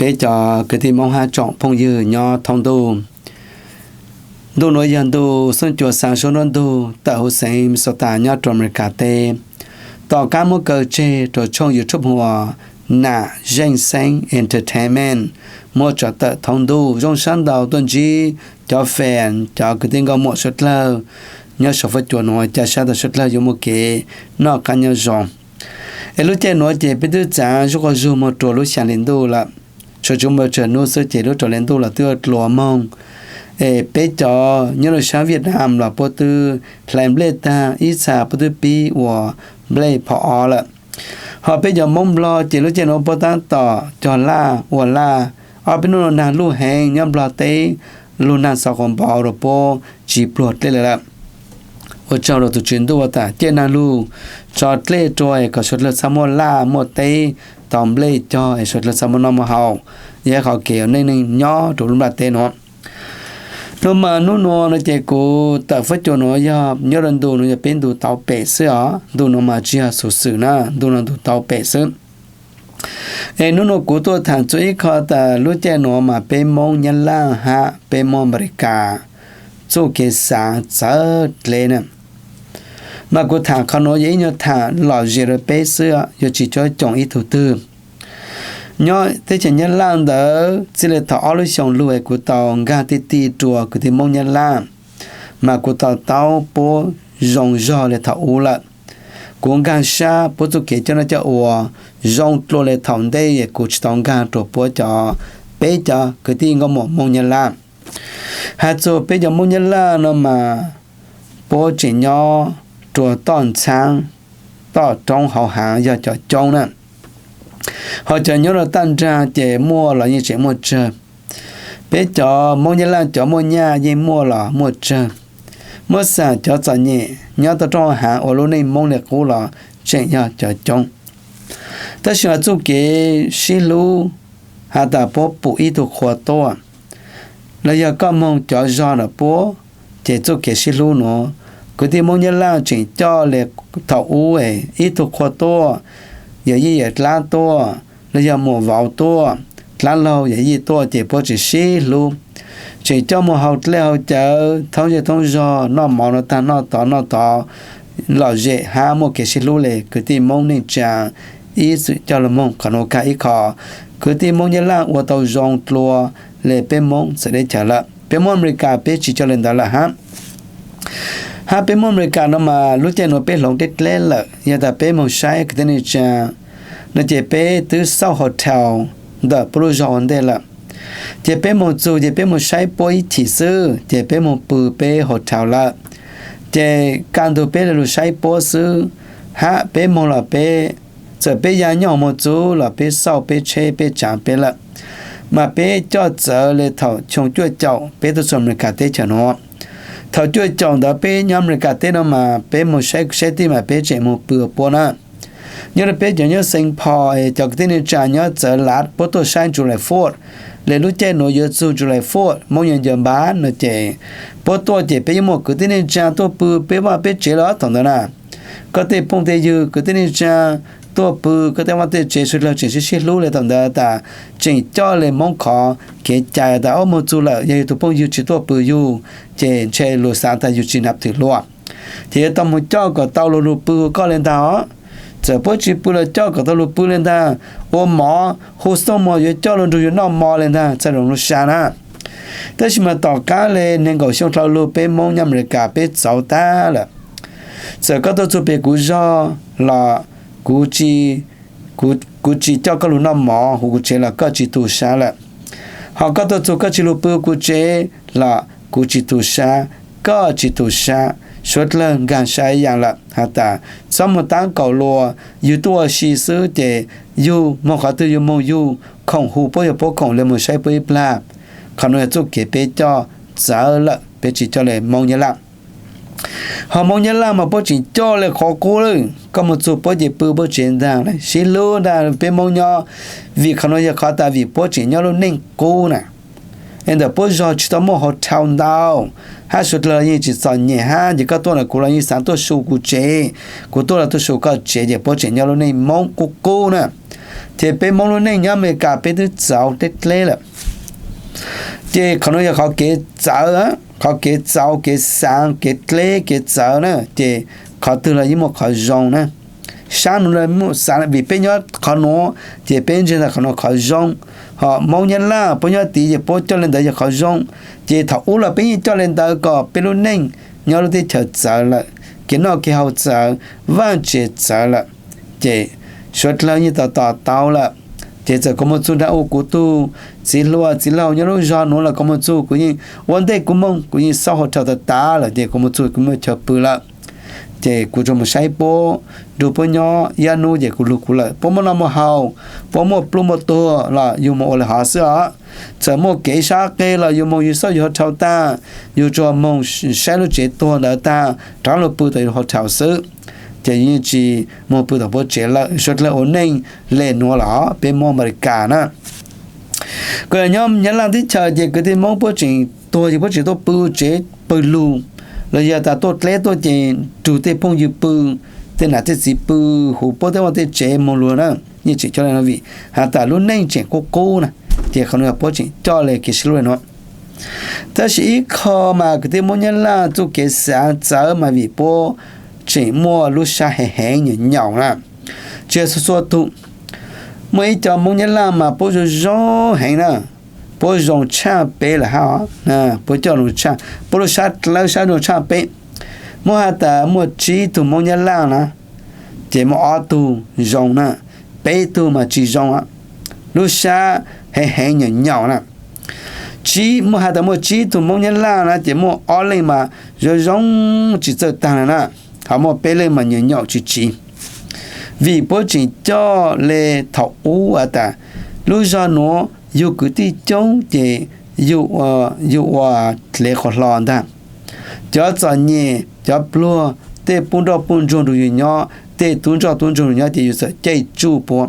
Peb cov kwv tij Hmoob hab tsoom phooj ywg nyob thoob ntuj. Ntu nuav yog ntu xoom cua xaa suab nruab ntug tawm huv xeev Minnesota nyob rua Amelikas teb. Tom qab muab kaw tseg rua tshooj YouTube hu ua Nam Zeej Xeeb Entertainment, muab tso tawm thoob ntuj. Zoo sab ntau tuaj ntsib cov fan, cov kwv tij nkauj muam suav dlawg nyob sau fuab cua nuav, ca sab tau suav dlawg yuav muaj kev noj qab nyob zoo. Es lub caij nuav ces peb twb txaav zuj quas zug moog rua lub xyaa hli ntuj lawm. Tsuas tshuav moog tsawg nub xwb ces lub rau hli ntuj los twb dlua moog. Es peb cov nyob rua saab Vietnam los puab twb hlais nplej taag, ib txha puab twb pib ua nplej phom ob lawm. Ho peb cov Moob Nplog ces lub caij nuav puab taab tom cog laj ua laj. Ob peb nub nuav naag luj heev nyob Nplog teb, lug naag xov quas npauv rua puab tsi pluag dlej lawm lawm. Ua tsaug rua tug Tswv Ntuj tas ciaj naag lug tso dlej rua es kom suav dlawg txhaj muaj laj muaj teb tau nplej cog es suav dlawg txhaj muaj noj muaj haus, yog ib qhov kev ua neej neeg nyob rua lub nplaj teb nuav. Nuav mas nub nuav nuav ces kuv tawm fuab cua nuav yog nyob rua ntu nuav yog peb ntu tauv pem xwb os, ntu nuav mas tsi yog xuv xwm na, ntu nuav ntu tauv pem xwb. Es nub nuav kuv tuaj thaam txug ib qho tas lub caij nuav mas peb Moob Nyab Laj hab peb Moob Amelikas txuj kev xaav txawv dleb na. Mas kuv thaam qhov nuav yog ib nyuag thaam lom zem rua peb xwb, yuav tsi cuab coom ib tug twg. Nyob teb chaws Nyab Laj ntawd txij le thaum ob lub xyoo lug es kuv tau nkaag ti ti rua kwv tij Moob Nyab Laj, mas kuv tau taub puab zoo zog le thaum ub lawm. Kuv nkaag sab puab txuj kev coj noj coj ua zoo dlua le thaum ntej es kuv tsi tau nkaag rua puab cov, peb cov kwv tij nkauj muam Moob Nyab Laj. Has txug peb cov Moob Nyab Laj no mas puab tseem nyob rua toj ntxhaab, toj roob hauv haav yog cov coob na. Ho cov nyob rua taj nraag ces muaj los yeej tseem muaj tsawg. Peb cov Moob Nyab Laj cov muaj nyaj yeej muaj los muaj tsawg. Muab xam cov txom nyem nyob toj roob hauv haav ua lub neej Moob le qub los tseem yog cov coob. Tab sis mas txuj kev sib hlub has tas puab pum ib tug qhua tuaj, los yog koj moog cov zog ntawm puab, ces txuj kev sib hlub nuav, kwv tij Moob Nyab Laj tseem coj le thaum ub es ib tug qhua tuaj, yawm yij yawm dlaab tuaj, los yog muam vauv tuaj, dlaab laug yawm yij tuaj ces puab tseem sib hlub, tseem coj moog haus dlej haus cawv thoob zej thoob zog, noj mov no taag noj tod noj tod, lom zem hab muaj kev sib hlub le kwv tij Moob neej tsaa ib txwm coj lug moog. Qhov nuav kag ib qho kwv tij Moob Nyab Laj ua tau zoo dlua le peb Moob txawv teb chaws lawm. Peb Moob Amelikas peb tsi coj le ntawd lawm hab. Hab peb Moob Amelikas no mas lub caij nuav peb hloov dleb dleb lawm, yog tas peb moog saib kwv tij neej tsaa no ces peb twb xauj hotel ntawm puab lub zog ua ntej lawm. Ces peb moog txug ces peb moog saib puab ib chim xwb ces peb moog pw peb hotel lawm. Ces kaj ntug peb le lug saib puab xwb, hab peb moog los peb, txawm peb ya nyob moog txug los peb xauj peb tsheb peb tsaav peb lawm. Mas peb coj txawv le thaum xyoo cuaj caum peb tuaj txug Amelikas teb chaws nuav. Thaum cuaj caum ntawd peb nyob Amelikas teb no mas peb moog saib kwv saib tij mas peb tseem moog pw ua puab na. Nyob rua peb cov nyob Saint Paul es cov kwv tij neej tsaa nyob txawv lav puab tuaj saib July Fourth, le lub caij nuav yuav txug July Fourth Moob yuav ncaws npav no ces puab tuaj ces peb yuav muaj kwv tij neej tsaa tuaj pw peb vaj peb tsev lawm thaum ntawd na. Koj tej phooj tej ywg kwv tij neej tsaa tuaj pw koj tej vaj tej tsev, suav dlawg tseem sib sib hlub le thaum ntawd tas tseem coj le Moob qhov kev cai tas ob moog txug lawm yog yug tug phooj ywg tsi tuaj pw yug ces ntshe luag xaav tas yug tsi nab thwm luag. Ces yuav tau moog coj kom tau luag lug pw ua koj le ntag os. Txawm puab tsi pw los coj kom tau luag pw le ntag. Ua mov hu xooj mos yuav coj luag nrug yuav noj mov le ntag, txhaj zoo lug sab na. Tab sis mas tom qab le neeg nkaum xyoo dlhau lug peb Moob nyob Amelikas peb txauv tag lawm. Txawm koj tuaj txug pem kuv zog los kuv tsi, kuv tsi coj koj lug noj mov huv kuv tsev los koj tsi tu sab lawm. Ho koj tuaj txug koj tsi lug pw kuv tsev los kuv tsi tu sab, koj tsi tu sab, suav dlawg nkaag sab ib yaam lawm has tas txhob moog tab kaum luas, yug tuaj ua si xwb ces yug moog qhov twg yug moog yug, khoom hu puab yog puab khoom le moog saib puab ib plag. Qhov nuav yog txuj kev peb coj txawv lawm, peb tsi coj le Moob Nyab Laj. Ho Moob Nyab Laj mas puab tseem coj le qhov qub lawm, koj moog txug puab ces pw puab tsev ntag, sib hlub ntag peb Moob nyob. Vim qhov nuav yog qhov tas vim puab tseem nyob lub neej qub na. Es ntawm puab zog tsi tau muaj hotel ntau, hab suav dlawg yeej tseem txom nyem hab ces koj tuaj los kuv los yeej xaav tuaj su kuv tsev, kuv tuaj los tuaj su koj tsev ces puab tseem nyob lub neej Moob qub qub na. Ces peb Hmoob lub neej nyob Amelikas peb twb txaus deb deb lawm. Ces qhov no yog qhov kev txawv, qhov kev txaus, kev xaav, kev deb, kev txawv na, ces qhov twg los yeej muaj qhov zoo na. Sab nuav muaj xaav, vim peb nyob qhov nuav, ces peb ntseeg tas qhov nuav qhov zoo. Ho Hmoob Nyab Laj puab nyob tid ces puab coj le ntawd yog qhov zoo. Ces thaum ub los peb yeej coj le ntawd kom peb lub neej nyob lub teb chaws txawv lawm, kev noj kev haus txawv, vaj tse txawv lawm. Ces suav dlawg yeej tos tos tau lawm. Ces txawm kuv moog txug nraag ua kuv tug txiv hluas txiv laug nyob lub zog nuav los kuv moog txug kuv yeej ua ntej kuv moog, kuv yeej xauj hau rhau tas tas lawm ces kuv moog txug kuv muaj chaw pw lawm. Ces kuv tsuas moog saib puab, nrug puab nyob ib nub ces kuv lug kuv lawm. Puab muaj noj muaj haus, puab muaj pluj muaj tuag los yug moog ua le hov xwb os. Txawm muaj kev sab qe los yug moog yug xauj yug hau rhau tag, yug tsuas moog saib lub tsev tuag ntawd tag rov lug pw tom yug hau rhau xwb. Ces yug yeej tsis moog pw tom puab tsev lawm, suav dlawg ua neej le nuav los peb Hmoob Amelikas na. Kuv nyob Nyab Laj teb chaws ces kwv tij Hmoob puab tseem tuag ces puab tseem tuaj pw tsev pawg lug, los yog tas tuaj dleb tuaj ces nrug tej phooj ywg pw, tej nam tej txiv pw, huv puab tej vaj tej tsev moog lug na. Yeej tseem coj le no vim has tas lub neej tseem qub qub na, ces qhov no puab tseem coj le kev sib hlub le nuav. Tab sis ib qho mas kwv tij Hmoob Nyab Laj txuj kev xaav txawv mas vim puab tseem muaj lub sab heev heev nyaum nyaum na. Tsis yog txhua txhua tug, muaj ib co Hmoob Nyab Laj mas puab zoo zoo heev na, puab zoo tshaj peb lawm hab, puab coj zoo tshaj, puab lub sab dlawb sab zoo tshaj peb. Muab has tas muaj tsib tug Hmoob Nyab Laj na, ces muaj ob tug zoo na, peb tug mas tsis zoo, lub sab heev heev nyaum nyaum na. Tsib, muab has tas muaj tsib tug Hmoob Nyab Laj na ces muaj ob leej mas zoo zoo tsis txawj tag na na, ho muaj peb leej mas nyaum nyaum tsis tsiv. Vim puab tseem coj le thaum ub has tas lub zog nuav yug kwv tij coob ces yug ua dlev qhov hlo ntag. Cov txom nyem, cov pluag, tej pub nroj pub ntsuag nrug yug nyob, tej tub ntsoj tub ntsuag nrug nyob ces yug txawm caij tsuj puab,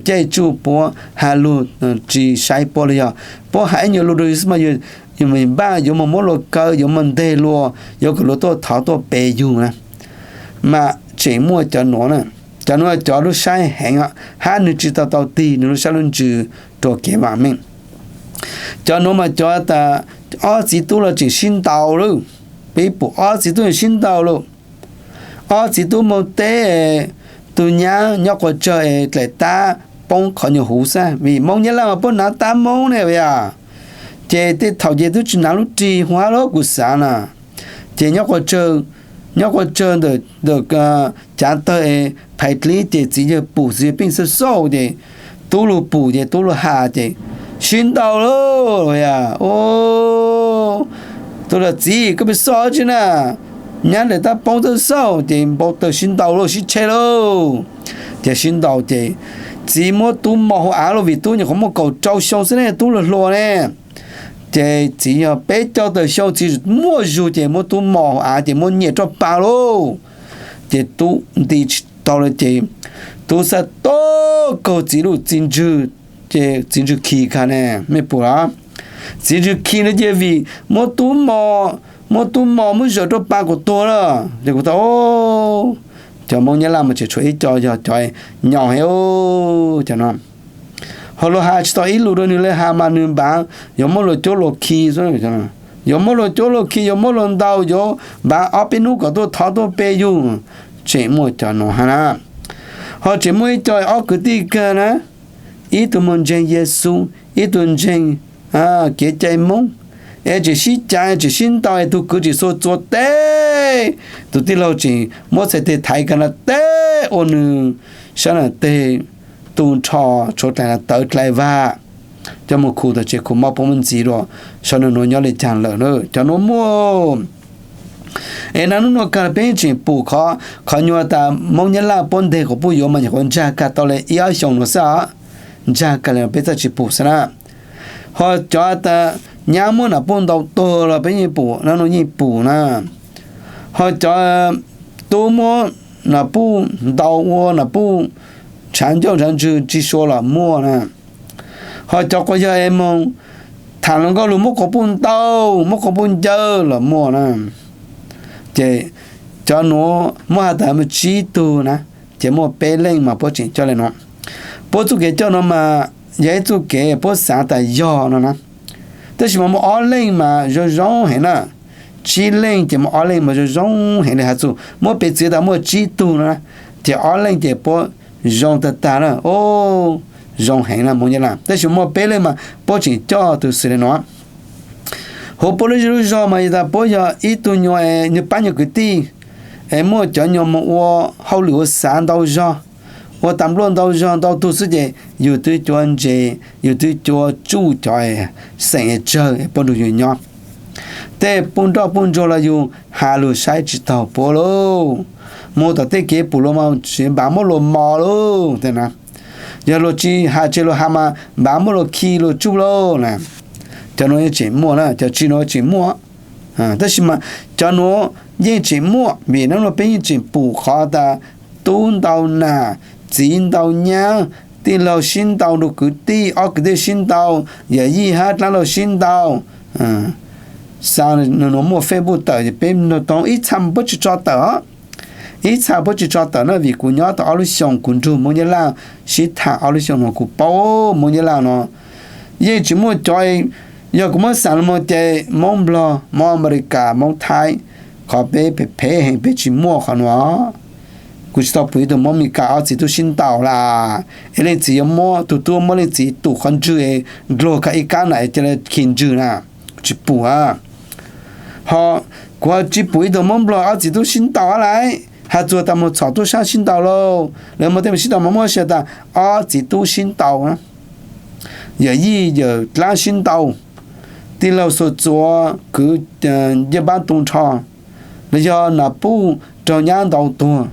caij tsuj puab, has lug tsis saib puab los yog puab has ib nyuag lug rau yug xwb mas yug npaj yuav moog muab luag kaw, yuav moog nteg luag, yuav kom luag tuaj thov tuaj pe yug na. Mas tseem muaj cov nuav na, cov nuav cov lub sab heev hab nwg tsis tau tau tig nwg lub sab lub ntsws rua kev vaam meej. Cov nuav mas cov tas ob txiv tub los tseem sib ntaus lawm, peb pum ob txiv tub sib ntaus lawm. Ob txiv tub moog teb, tug nyab nyob quas tsawg es dlaim tab poob qhov nyuag huv xwb, vim Moob Nyab Laj mas puab nav tab Moob ne as. Ces tej thaum ces twb tsis nav lub rig huv hab los kuv xaav na. Ces nyob quas tsawg, nyob quas tsawg ntawm cav tawg es phais dlib ces txiv yawg pum txiv yawg peej xauj xauj ces tub lug pum ces tub lug has ces sib ntaus lawm as. Tub lug txiv koj pheej xauj tsi na, nyab dlaim tab poob xauj xauj ces npau taws sib ntaus lawm sib tshe lawm. Ces sib ntaus ces txiv muab tub mos hauv av lawm vim tub nyuam qhuav muaj kaum rau xyoo xwb ne, tub lug hluas ne. Ces txiv yog peb caug tawm xyoo txiv muaj zug ces muab tub mos hauv av ces muab nyiam roj pa lawm. Ces tub nti tsis tau lawm ces tub xav tuaj kaug txiv lub txiv ntswg, ces txiv ntswg khi kag ne, mej pum los? Txiv ntswg khi no ces vim muab tub mos, muab tub mos muab zawm roj pa kuas tuag lawm ces kuv tau. Cov Moob Nyab Laj mas tseem tshuav ib co yog cov nyaum heev cov no. Ho luag has tsis tau ib lus rau nwg le has mas nwg npav yuav muab luag cuab luag khi, yuav muab luag cuab luag khi, yuav muab luag ntaus, yuav npav ob peb hnub kom tuaj thov tuaj pe yug. Tseem muaj cov nuav hab na. Ho tseem muaj ib co ob kwv tij kawg na, ib tug moog ntseeg Yexus, ib tug ntseeg kev cai Moob, es tseem sib cav tseem sib ntaus es tug kwv tseem xuas txuas teb, tug tij laug tseem muab txhais tes thaiv kag na teb ua nwg sab na teg tu nrho, tshuav dlaim na tawv dlaim vag, coj moog khu tom tsev khu mob puab muab ntxiv dua, sau nws nuav nyob le caag lawm na, cov nuav muaj. Es naj nub nuav kag peb tseem pum qhov, qhov nyuas tas Moob Nyab Laj puab nteg quas puj yuav mas nyuam qhuav ntsag kag tau le ib ob xyoos nuav xwb os, ntsag kag le peb txhaj tsis pum xwb na. Ho cov tas nyab muab nam puj ntaus tuag los peb yeej pum, naj nub yeej pum na. Ho cov tub muab nam puj ntaus ua nam puj ntshav ncauj ntshav ntswg tsi sua los muaj na. Ho cov quas yog es moog tham hluas nkauj lug muab quas puj ntaus muab quas puj ncaws los muaj na. Ces cov nuav muab has tas muaj tsib tug na, ces muaj peb leej mas puab tseem coj le nuav. puab txuj kev coj no mas yog ib txuj kev puab xaav tas yog no na. Tab sis mas muaj ob leej mas zoo zoo heev na. Tsib leej ces muaj ob leej mas zoo zoo heev le has txug muab piv txwv tas muaj tsib tug no na, ces ob leej ces puab zoo tag tag na, o, zoo heev na Moob Nyab Laj. Tab sis muaj peb leej mas puab tseem coj tug xws le no. Huv puab lub zej lub zog mas yog tas puab yog ib tug nyuag, nyuag pab nyuag kwv tij, es muaj cov nyuag moog ua hauj lwm ua xav ntau zog, ua tas npluaj ntau zog ntau tug xwb ces yug twb cuav ntse, yug twb cuav tsuj cov xeem tsawg es puab nrug yug nyob. Tej puj nroj puj ntsuag los yug has lug saib tsis taug puab lauj. Moog tom tej kev pum luas mas tsis npaam muab luas mos lauj. Yog luas tsis has tseg luas has mas npaam muab luas khi luas tsuj lauj na. Cov nuav yeej tseem muaj na, cov tsi nuav tseem muaj. Tab sis mas cov nuav yeej tseem muaj vim nub nuav peb yeej tseem pum qhov tas tub ntau nam, txiv ntau nyab, tij laug sib ntau nrug kwv tij, ob kwv tij sib ntau, yawm yij hab dlaab laug sib ntau. Xaa nuav muaj Facebook tawm peb nug tau ib txha puab tsis tso tawm os. Ib txha puab tsis tso tawm na vim kuv nyob tau ob lub xyoos kuv nrug Moob Nyab Laj sib tham ob lub xyoos nuav kuv paub Moob Nyab Laj nuav yeej tsis muaj cov, yog kuv muab xaam lug moog ces Moob Nplog, Moob Amelikas, Moob Thaib, qhov peb phem phem heev peb tsis muaj qhov nuav. Kuv tsis tau pum ib tug Moob Amelikas ob txiv tub sib ntaus lawm, es leej txiv yuav muab tug tub muab leej txiv tum qhov ntswg es ndluag kag ib kab na es ca le khi ntswg na, kuv tsis pum a. Ho kuv ho tsis pum ib tug Moob Nplog ob txiv tub sib ntaus lawm, has txug tas moog txhom tub sab sib ntaus lauj, lawv moog tej moog sib ntaus mas muab sia tas ob txiv tub sib ntaus, yawm yij yawm dlaab sib ntaus, tij laug xuas txuas kwv ncej npaab tu nrho, los yog nam puj raug nyab ntaus tuag,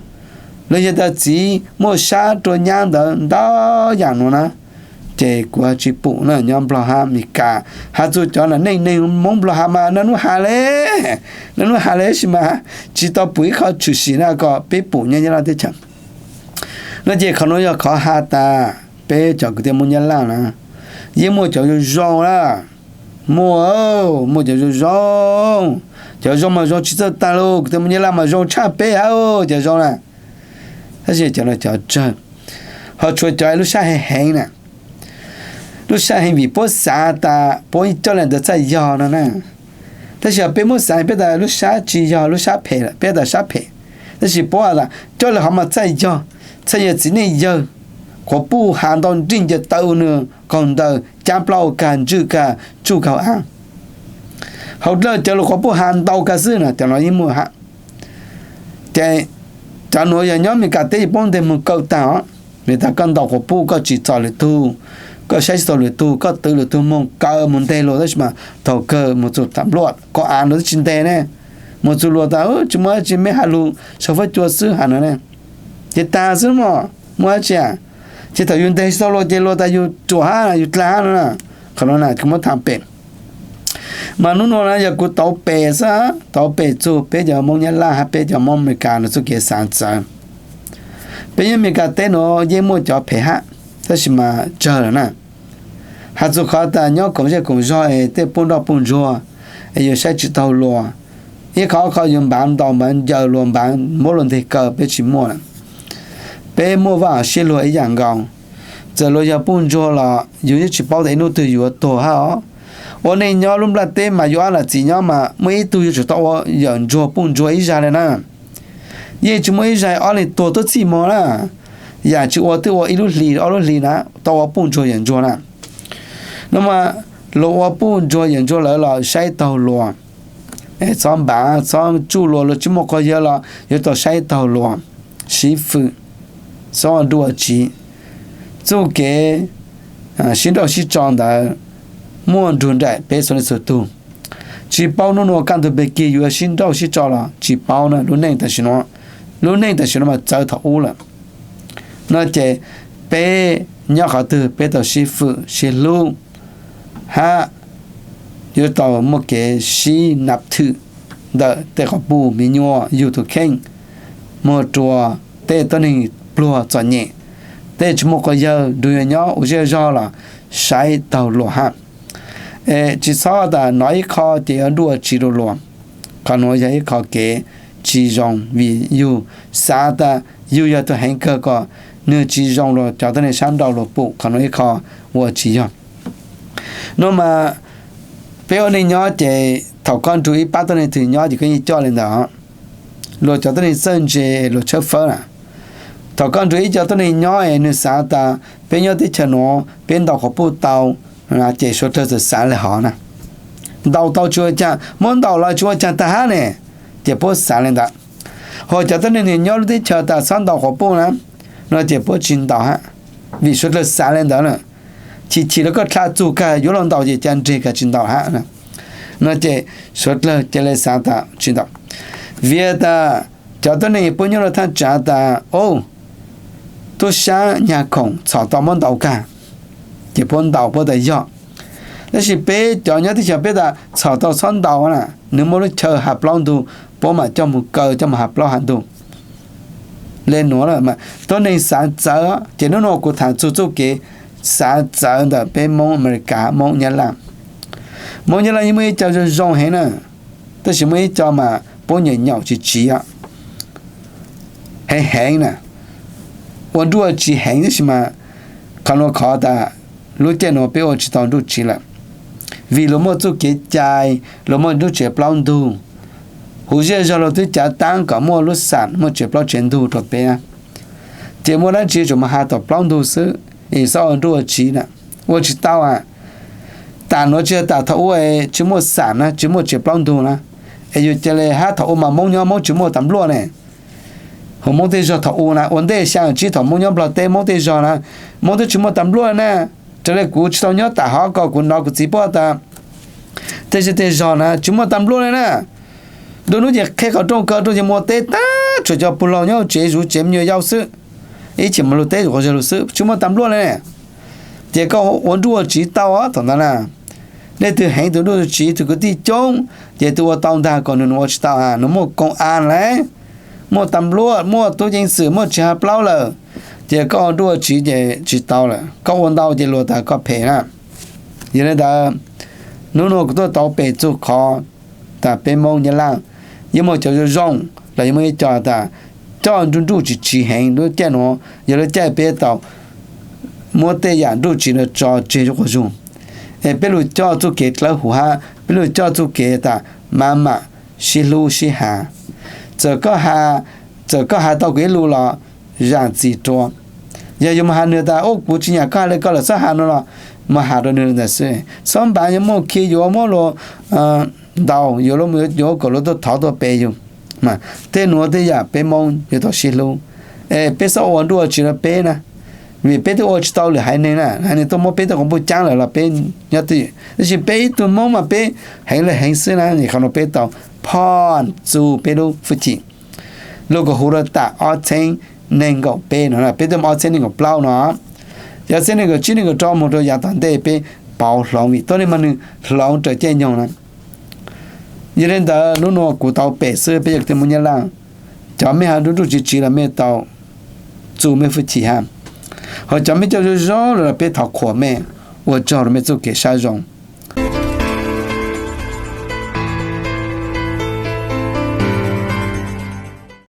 los yog tas txiv muaj sab rua nyab ntawd ntau yaam nuav na, ces kuv tsis pum na nyob Nplog hab Amelikas. Has txug cov nam neej neeg Moob Nplog has mas naj nub has le, naj nub has le sis mas tsis tau pum ib qho tshwm sim na kom peb pum nyob Nyab Laj teb chaws. No ces qhov nuav yog qhov has tas peb cov kwv tij Moob Nyab Laj na yeej muaj cov zoo zoo na. Muaj, muaj cov zoo zoo. Cov zoo mas zoo tsis txawj tag lauj, kwv tij Moob Nyab Laj mas zoo tshaj peb hab cov zoo na. Tab sis cov no cov tsawg, ho tshuav cov lub sab heev heev na. Lub sab heev vim puab xav tas puab coj le ntawd txhaj yog no na. Tab sis peb muab xav peb tas lub sab tsis yog lub sab phem, peb tas sab phem. Tab sis puab tas coj le hov mas txhaj yog, txhaj yog txiv neej yawg, quas puj has ntau nrij ncaws taw ua nwg kaug ntaw cab plaub kag ntswj kag tsuj kag av. Hauv dlawg cawv lug quas puj has ntau kag xwb na, cov no yeej muaj hab. Ces cov nuav yog nyob Amelikas teb yog puab nteg moog kaw tag os, vim tas koj ntaus quas puj koj tsim txom lwm tug, koj saib tsis taug lwm tug, koj twv lwm tug moog kaw moog nteg luas, tab sis mas thaum kawg moog txug tas npluaj koj av nuav twb tsis nteg ne, moog txug luas tas tsis muaj dlaab tsi, meb has lug sau fab cua xwb has no ne, ces tag xwb mog, muaj dlaab tsi. Ces thaum yug nteg tsis taug luas ces luas tas yug ruam hab yug dlaag hab no na. Qhov nuav na kuv muab tham pem. Mas nub nuav na yog kuv tauv pem xwb, tauv pem txug peb cov Moob Nyab Laj hab peb cov Moob Amelikas nuav txuj kev xaav txawv. Peb nyob Amelikas teb nuav yeej muaj cov phem hab, tab sis mas tsawg lawm na. Has txug qhov tas nyob koom zej koom zog es tej puj nroj puj ntsuag es yuav saib tsis taug luas, ib qho qho yuav npav ntaus npav ncaws luas npav muab luas nteg kaw peb tsis muaj lawm. Peb muaj vaj siab luag ib yam nkaus. Txawm luas yog puj ntsuag los yug yeej tsis paub tas ib hnub twg yuav tuag hab os. Ua neej nyob lub nplaj teb mas yug ob nam txiv nyob mas muaj ib tug yuav tsum tau ua yawm ntsuag puj ntsuag ib zag le na. Yeej tsis muaj ib zag ob leeg tuag tuab txhij mog na. Yam tsis ua twb ua ib lub hli ob lub hli na, tau ua puj ntsuag yawm ntsuag na. No mas luas ua puj ntsuag yawm ntsuag lawm los saib taug luas, es txhob npav txhob tsuj luas, luas tsis muaj quas yawg los yuav tau saib taug luas, sib fwm, txhob ua dua tsiv. Txuj kev sib nrauj sib tso ntawd muaj nrug nraim peb txhua leej txhua tug. Tsis paub nub nuav kaj ntug peg kig yuav sib nrauj sib tso los tsis paub na, lub neej tam sim no, lub neej tam sim no mas txawv thaum ub lawm. No ces peb nyob qhov twg peb tau sib fwm sib hlub hab yuav tau muaj kev sib nam thwm ntawm tej quas puj me nyuam yug tug kheej, muag rua tej tuab neeg pluag txom nyem, tej tsis muaj quas yawg nrug yug nyob ua zej zog los saib taug luas hab. Es tsis txhob tas nov ib qho ces yuav dua tsiv rua luas. Qhov nuav yog ib qho kev tsis zoo vim yug xav tas yug yog tug heev kawg kom nws tsis zoo rau cov tuab neeg sab nraud luag pum, qhov no ib qho ua tsis yog. No mas peb ua neej nyob ces thaum koj nrug ib pab tuab neeg twg nyob ces koj yeej coj li ntawd. Luag cov tuab neeg txawj ntse, luag tshawb fawb na. Thaum koj nrug ib co tuab neeg nyob es nws xav tas peb nyob teb chaws nuav peb ntaus quas puj tau, ces suav dlawg txawm xav le hov na. Ntaus tau tsis ua caag, muab ntaus los tsis ua caag tag hab ne, ces puab xav le ntawd. Ho cov tuab neeg nyob lub teb chaws tas txhob ntaus quas puj na, no ces puab tsis ntaus hab, vim suav dlawg xav le ntawd na. Chim chim los koj dlha txug kag yuav luag ntaus ces ca nreg kag tsis ntaus hab. No ces suav dlawg ca le xav tas tsis ntaus. Vim tas cov tuab neeg puab nyob rau thaaj tsav tas, o, tub sab nyag khoom txhom tau muab ntaus kag, ces puab ntaus puab tas yog. Tab sis peb cov nyob teb chaws peb tas txhom tau txhob ntaus na, nws muaj lub chaw has plaub ntug, puab mam coj moog kaw coj moog has plaub has ntug. Le nuav tuab neeg xav txawv, ces nub nua kuv thaam txug txuj kev xav txawv ntawm peb Moob Amelikas, Moob Nyab Laaj. Moob Nyab Laaj yeej muaj ib co zoo zoo heev na, tab sis muaj ib co mas puab nyuam nyaum tsis tsiv heev heev na, ua nruj ua tsiv heev tab sis mas qhov nuav qhov tas lub caij nuav peb ua tsis tau nruj tsiv lawm, vim luag muaj txuj kev cai, luag muaj nruj tsiv plaub ntug. Huv zej zog luag twb cav taab kom muaj lub xam muaj tsiv plaub tsiv ntug rau peb, ces muaj dlaab tsi tsuas mus has thaum plaub ntug xwb, es xob ua nruj ua tsiv na, ua tsis tau a. Tam nuav tsis yog tam thaum ub tsis muaj xam na, tsis muaj tsiv plaub ntug na, es yus ca le hab thaum ub mas Moob nyob Moob tsis muaj tas npluaj ne. Huv Moob tej zog thaum ub na, ua ntej xyaa tsib thaum Moob nyob Nplog teb Moob tej zog na, Moob twb tsis muaj tas npluaj na. Raws le kuv tsis tau nyob tam hov ko kuv nov kuv txiv puab tas tej zej tej zog na tsis muaj tas npluaj le na. Nruab nub ces qheb qhov rooj kaw rooj ces mus ua teb tag, tshuav cov puj laug nyob tsev zuv tsev me nyuam yaus xwb, ib chim mus lug teb zuj quas zog lug xwb tsis muaj tas npluaj le. Ces koj ua nruj ua tsiv tau thaum ntawd na. Leej twg heev tus nruj tus tsiv tus kwv tij coob, ces tus ua tau ntag, kom nws nws ua tsis tau, nws muaj koo as lawm, muaj tas npluaj, muaj tub ceev xwm, muaj tsiv has plaub lawm, ces koj ua nruj ua tsiv ces tsis tau lawm, koj ua ntau ces luag tas koj phem na. Yog li ntawd, nub nua kuv tuaj tau pem txug qhov tas peb Moob Nyab Laaj yeej muaj cov zoo zoo los yeej muaj ib co tas coj nruj nruj tsiv tsiv heev, lub caij nuav yog lub caij peb tau muab tej yam nruj tsiv no tso tseg zuj quas zug, es peb lug coj txuj kev dlawb huv hab peb lug coj txuj kev tas maj mam sib hlub sib has. Txawm koj has tau kuv ib lus los zam txim rua. Yog yus mus has nwg tas ub kuv tsis nyam koj has le ko lawm txhob has no los mus has rau nwg li ntawd xwb, txhob npav yuav muaj khi yuav muab luag ntaus, yuav kom luag tuaj thov tuaj pe yus. Tej nuav tej yam peb Moob yuav tau sib hlub, es peb xob ua nruj ua tsiv rau peb na, vim peb twb ua tsis tau lwm haiv neeg na, haiv neeg tuaj muab peb tej quas puj caab lawm los peb nyob twj ywm, tab sis peb ib tug Moob mas peb heev le heev xwb na, qhov nuav peb tau phoj txug peb lub hwj chim. Lug kuas huv rua tam ob txheeb neeg nkaum peb no, peb twb mus ob txheeb neeg nkaum plaub no, yog ob txheeb neeg nkaum tsib neeg nkaum rau moog rua yav tom ntej peb pauv hloov vim tuab neeg mas nwg hloov raws caij nyoog na. Yog li ntawd nub nua kuv tau pem xwb peb yog tej Moob Nyab Laaj, cov mej has nruj nruj tsiv tsiv los mej tau txug mej hwj chim hab, ho cov mej coj zoo zoo los peb thov qhuas mej, ua tsaug rua mej txuj kev sab zoo.